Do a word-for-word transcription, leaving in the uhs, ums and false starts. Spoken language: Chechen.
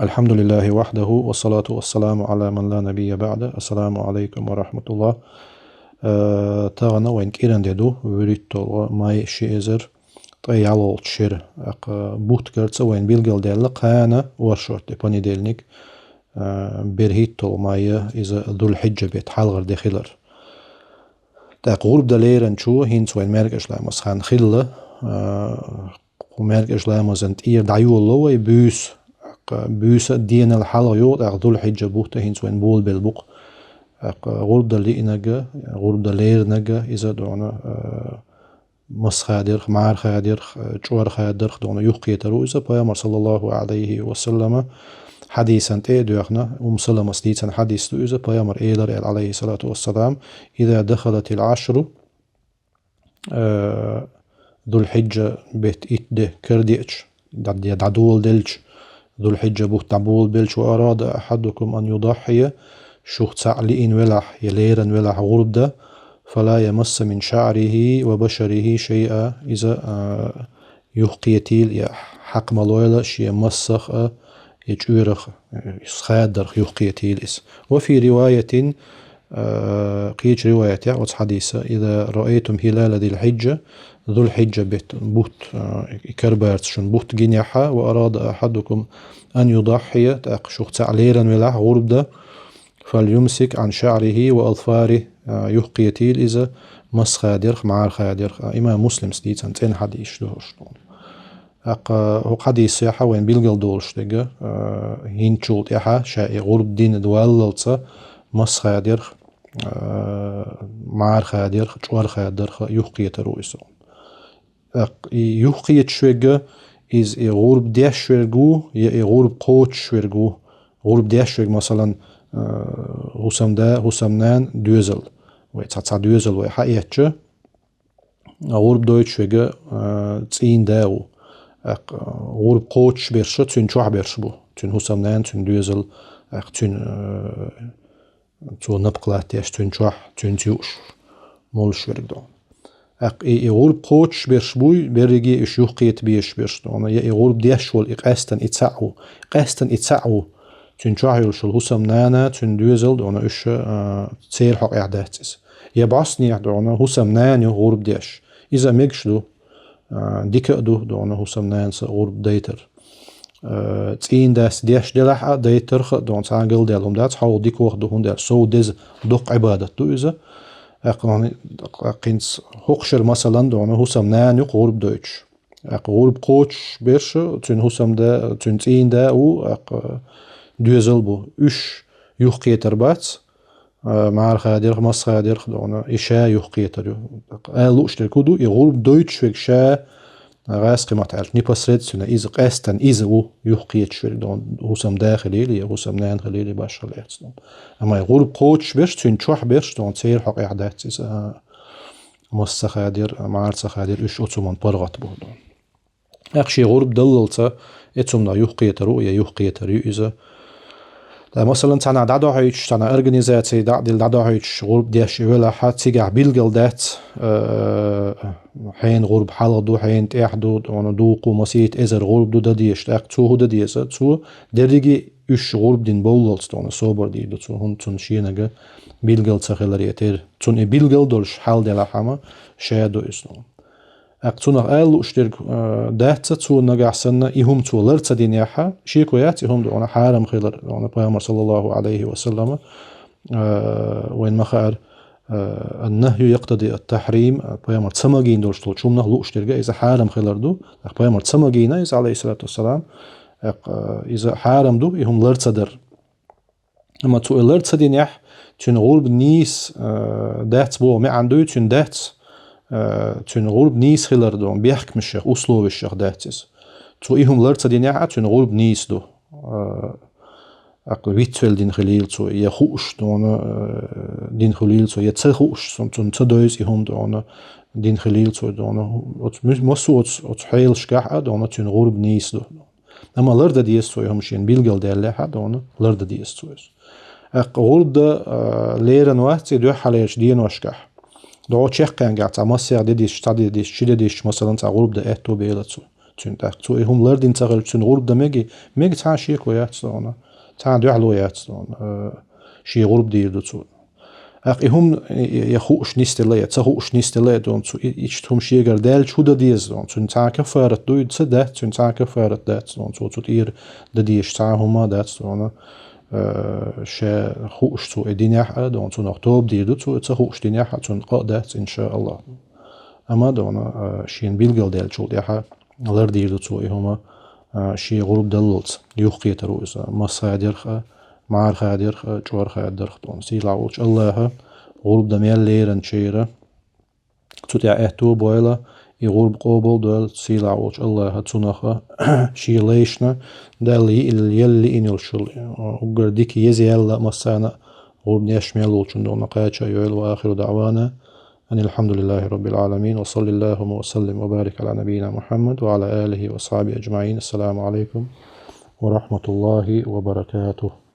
الحمد لله وحده والصلاة والسلام على من لا نبي بعده. السلام عليكم ورحمة الله. Э, тахана вайн кӀиран де ду, вуьрхӀитталгӀа май, ши эзар ткъе ялхолгӀача шера. ТӀаккха бутт гарца вайн билгалдаьлла кхана оршот де, понедельник, э, берхӀитталгӀа май, иза Зуль-Хьиджа бетт хьалхара де хилар. ТӀаккха гӀурба дан леринчу хӀинца вайн маьркӀажа ламаз хан хилла, э, кху маьркӀажа ламазан тӀера дӀайолало вай буьйса. ТӀаккха буьйса а денал хьалха йогӀу, тӀаккха Зуль-Хьиджа бутт а хӀинца вайн болабелла бу-кх. ТӀаккха гӀурба дан лиънарг а, гӀурба дан леринарг а, иза дона, э, масса хадерах, мӀара хадерах, э, чӀор хадерах дона юхакхетар ву иза. Пайхамар, саллаллахӀу ӏалайхӀи ва саллама, хьадисан тӀе а доьхна, Умму Саламас дийцина хьадис ду иза, Пайхамар элира аьлла, ӏалайхӀи ссалату вассалам: «إذا دخلت العشر», э, Зуль-Хьиджа бетт итт де карадеача, дӀа-, дӀадоладелча, Зуль-Хьиджа бутт дӀаболабелча: «وأراد أحدكم أن يضحي», шух цхьаъ лиъна велахь, я лерина велахь гӀурба дан, «فلا يمس من شعره وبشره شيئا», иза, а, юхакхетийла, я хьакха ма лойла шен массах а, я чӀорах а, э, хаддарх юхакхетийла иза. «وفي رواية», э, кхечу риваятехь оцу хьадиса: «إذا رأيتم هلال ذي الحجة», Зуль-Хьиджа бетт бутт, э, и карабарца шуна бутт гинехь, «وأراد أحدكم أن يضحي», тӀаккха шух цхьаъ лерина велахь гӀурба дан, «فليمسك عن شعره وأظفاره», а, юхакхетийла иза масса хадерах, мӀара хадерах. А, имам Муслима дийцина цӀена хьадисаш ду хӀорш. ТӀаккха хӀокху хьадисехь вайн билгалдолуш дерг, а, хӀинцачул тӀаьхьа ша и гӀурба дина валлалц масса хадерах, а, мӀара хадерах, чӀор хадерах юхакхетар ву иза. ТӀаккха и юхакхеташ верг, иза и гӀурба деш верг ву, я и гӀурба кхочуш верг ву. ГӀурба деш верг, масалан, э, хӀусамда, хӀусамнана, доьзал. Вай цхьа, цхьа доьзал вай хьаэцча, гӀурба дойтуш верг, э, цӀийнан да ву. ТӀаккха, э, гӀурба кхочуш берш, цуьнан чохь берш бу. Цуьнан хӀусамнана, цуьнан доьзал, тӀаккха цуьнан, э, цо напха латтадеш, цуьнан чохь, цуьнца юуш, молуш верг дона. ТӀаккха и, и гӀурба кхочуш берш буй, берриге уьш юхакхета безаш берш дона, я и гӀурба деш волу и къаьстина и цхьаъ ву. Къаьстина и цхьаъ ву. Цуьнан чохь йолуш йолу хӀусамнана, цуьнан доьзал дона, уьш, а, церан хьокъехь дац иза. Я бӀостанехь дона, хӀусамнана ю гӀурба деш. Иза мегаш ду, а, дика а ду дона хӀусамнанас гӀурба дайтар. Э, цӀийнан дас деш делахь а, дайтарх а дона цхьа а галдаьлла хӀума дац, хьовха дикох ду, хӀунда аьлча сов деза доккха Ӏибадат ду иза. ТӀаккха хӀинца хӀокху шарахь, масалан, дона хӀусамнана ю-кх гӀурба дойтуш. ТӀаккха гӀурба кхочуш берш, цуьнан хӀусамда, цуьнан цӀийнан да ву, тӀаккха доьзал бу. Уьш юхакхетар бац, а, мӀара хадерах, масса хадерах дона, и ша юхакхетар ю. ТӀаккха ала лууш дерг хӀун ду, и гӀурба дойтуш верг ша, гӀазкхийн маттахь аьлча, непосредственно иза, къаьстина иза ву юхакхеташ верг дона, хӀусамда хилийла, я хӀусамнана хилийла, я башхалла эцна дона. Амма и гӀурба кхочуш берш, цуьнан чохь берш дона, церан хьокъехь дац иза, а, масса ца хадийра, мӀара ца хадийра, уьш оцу хӀуманна паргӀат бу дона. ТӀаккха шен гӀурба даллалц и цунна юхакхетар ву, я юхакхетар ю иза. Ткъа, масалан, цхьана дӀадохьуьйтуш, цхьана организаци дӀа а дилла дӀадохьуьйтуш гӀурба деш и велахь, цигахь билгал дац, э, хьенан гӀурба хьалха ду, хьенан тӀехь ду, дона дуккха, масийтта эзар гӀурба ду дан дезаш. ТӀаккха цо хӀун дан деза? Цо дерриге уьш гӀурба дина бовллалц дона собар дийр ду цо, хӀунда цунна шенага билгал ца хиларе терра. Цунна и билгал долуш хьал делахь хӀума, ша ду иза дона. ТӀаккха цунах ала лууш дерг, э, дац цо нагахь санна, и хӀума цо лар ца динехь, шеко яц и хӀума дона хьарам хилар, дона Пайхамар, саллаллаху алейхи ва саллама, э, вайн ма хаара, э, «النهي يقتضي التحريم», Пайхамар ца магийна долуш долчу хӀуманах лууш дерг иза хьарам хилар ду. ТӀаккха Пайхамар ца магийна иза, алейхиссалату вассалам, тӀаккха, э, иза хьарам ду, и хӀума лар ца дар. Амма цо и лар ца динехь, цуьнан гӀурба нийса, э, дац боху маьӀна дуй, цуьнан дац, э, цуьнан гӀурба нийса хилар ду, бехкамашех, условешех дац иза. Цо и хӀума лар ца динехь а, цуьнан гӀурба нийса ду. Э, аккха вицвелла дина хилийла цо, я хууш дона, э, дина хилийла цо, я ца хууш, цун-, цунна ца девза и хӀума дона, дина хилийла цо дона. Оцу мис-, массо оцу, оцу хьелашкахь а дона, цуьнан гӀурба нийса ду. Амма лар дан деза цо и хӀума шена билгал даьллехь а дона, лар дан деза цо иза. ТӀаккха гӀурба дан, а, лерина вац и дуьххьарлерчу деношкахь. ДогӀу чекхъянгахь цхьа массех де дисча, цхьа де дисча, ши де дисча, масалан, цхьа гӀурба дан аьтто бела цо. Цуьнан тӀаккха цо и хӀума лардина ца хилча, цуьнан гӀурба дан меги, мега цхьа а шеко яц дона, цхьа а дуьхьало яц дона, э, шен гӀурба дийр ду цо. ТӀаккха и хӀума, э, э, я хууш нисделла, я ца хууш нисделла, я дона цо и, иштта хӀума шегара даьлча хӀун дан деза дона? Цуьнан цхьа а каффарат дуй, ца дац, цуьнан цхьа а каффарат дац дона, цо цу тӀера дан дезаш цхьа а хӀума дац дона, э, ша хууш цо и динехь а дона, цунах тоба дийр ду цо, ца хууш динехь а цунна къа а дац, иншааллахӀ. Амма дона, э, шена билгалдаьллачул тӀаьхьа лардийр ду цо и хӀума, э, шен гӀурба даллалц, юхакхетар ву иза, массахадарх а, мӀарахадарх а, чӀорахадарх а дона. Сийлахь волчу АллахӀа гӀурба дан мел леринчеран, цу тӀехь аьтто а бойла, и гӀурба къобал а дойла, сийлахь волчу АллахӀа цунах а шен лайшна, Далла йиъ-, елла йиъна йолуш йолу, э, уггар дика еза яьлла а массарна а гӀурба деш мел волчунна дона кхача а йойла. Ва ахиру даъвана анил хьамдулиллахӀи раббил Ӏаламин. Ва саллаллахӀу ва саллим ва барик Ӏала набийина Мухьаммад ва Ӏала алихӀи ва асхьабихӀи аджмаӀин. Ассаламу Ӏалайкум ва рахьматуллахӀи ва баракатухӀ.